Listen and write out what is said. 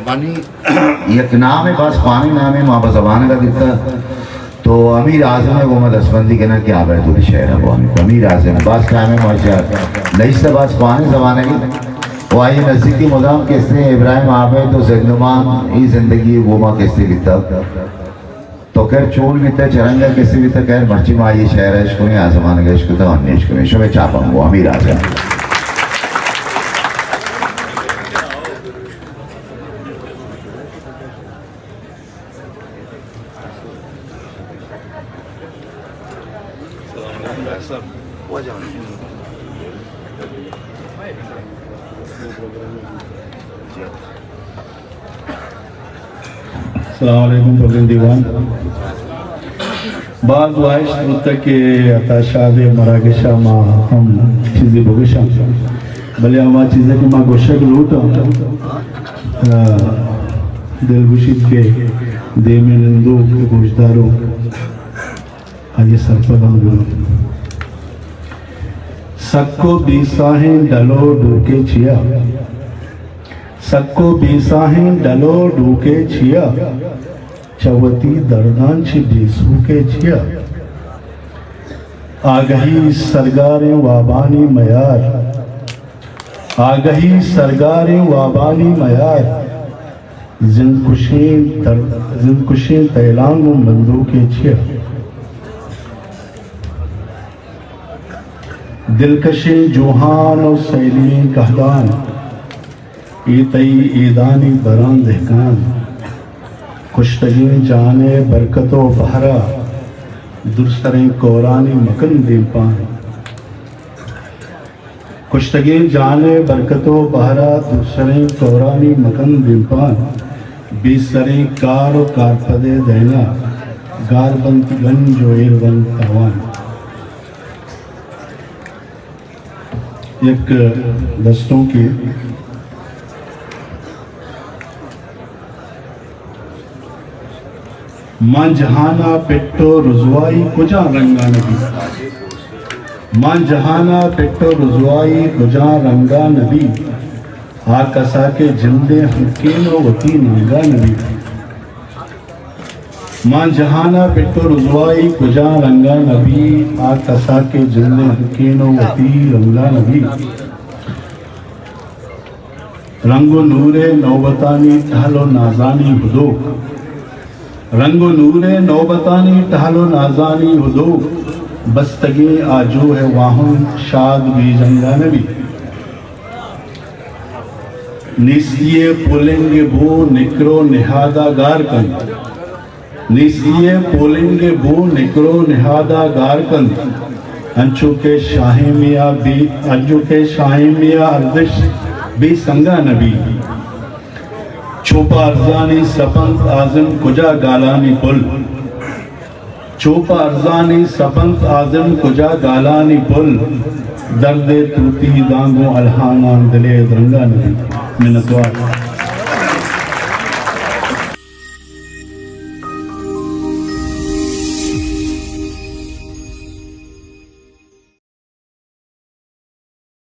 منی یک نامے، باز پانی نامے ما بہ زبانگا گتا، تو امیر اعظم ءِ گوما دستبندی کناں کہ آ بئیت وتی شعر ءَ بوانی۔ تو امیر اعظم، باز ٹائم ءَ ما شا نئیست، باز پانی زمانگی و آئی نزدیکی مدام کسے ابراہیم عابد و زندمان ای زندگی گوما کسے بیتا۔ تو کر چون بیتا، چرنگا کسے بیتا، کر مرچی ما آئی شعر اشکنیں، آ زمانگا اشکتا، انّی اشکنیں۔ شمے چاپاں گو امیر اعظم۔ السلام علیکم پرزین دیوان۔ باز واہشت بوتگ کہ عطا شاد ءِ مراگش ءَ ما ہم چیزے بگوشاں، بلے ہما چیزے کہ ما گوشگ لوٹاں، آ، دل گوشیت کہ دیمے نندوک، گوشداروک آئی سرپد ہم بنت۔ سک و بیساہیں ڈل و ڈوکے چیا، سک و بیساہیں ڈل و ڈوکے چیا، چہ وتی درداں چہ بے سوکے چیا۔ آگہی سرگاریں وابانی میار، آگہی سرگاریں وابانی میار، زند کشیں در-، زند کشیں تیلانگ و بندوکے چیا۔ دلکشیں جوہان و سیلی کہدان، اے تئی ایدانی براں دہکان۔ کشتگیں جان ءِ برکت و بہرا، درسریں کورانی مکن دیمپان۔ کشتگیں جان ءِ برکت و بہرا، درسریں کورانی مکن دیمپان۔ بے سریں کار و کارپد ءِ دئینا، گار بنت گنج و ایر بنت تاوان۔ یک دستونکے۔ ماں جہان ءَ پٹ و رزوائی کجا رنگا نبی؟ ماں جہان ءَ پٹ و رزوائی کجا رنگا نبی؟ آ کسا کہ جندے ہنکین و وتی ننگا نبی۔ ماں جہان ءَ پٹ و رزوائی کجا رنگا نبی، آ کسا کہ جند ءِ ہنکین و وتی رنگا نبی۔ رنگ و نور ءِ نوبتانی ٹہل و نازانی ہدوک، رنگ و نور ءِ نوبتانی ٹہل و نازانی ہدوک، بستگیں آجوہ ءِ واہند شاد بے جنگا نبی۔ نیستی ءِ پولنگ ءِ بو نکر و نہادا گار کنت۔ نیستی ءِ پولنگ ءِ بو نکر و نہادا گار کنت۔ انچو کہ شاہیمی ءَ بے، انچو کہ شاہیمی ءَ ارزش بے سنگا نبی۔ چو پہ ارزانی سپنت آزم کجا گالانی پل۔ چو پہ ارزانی سپنت آزم کجا گالانی پل، درد ءِ توتی داں گوں الہاناں دل ءِ درنگا نبی۔ منتوار۔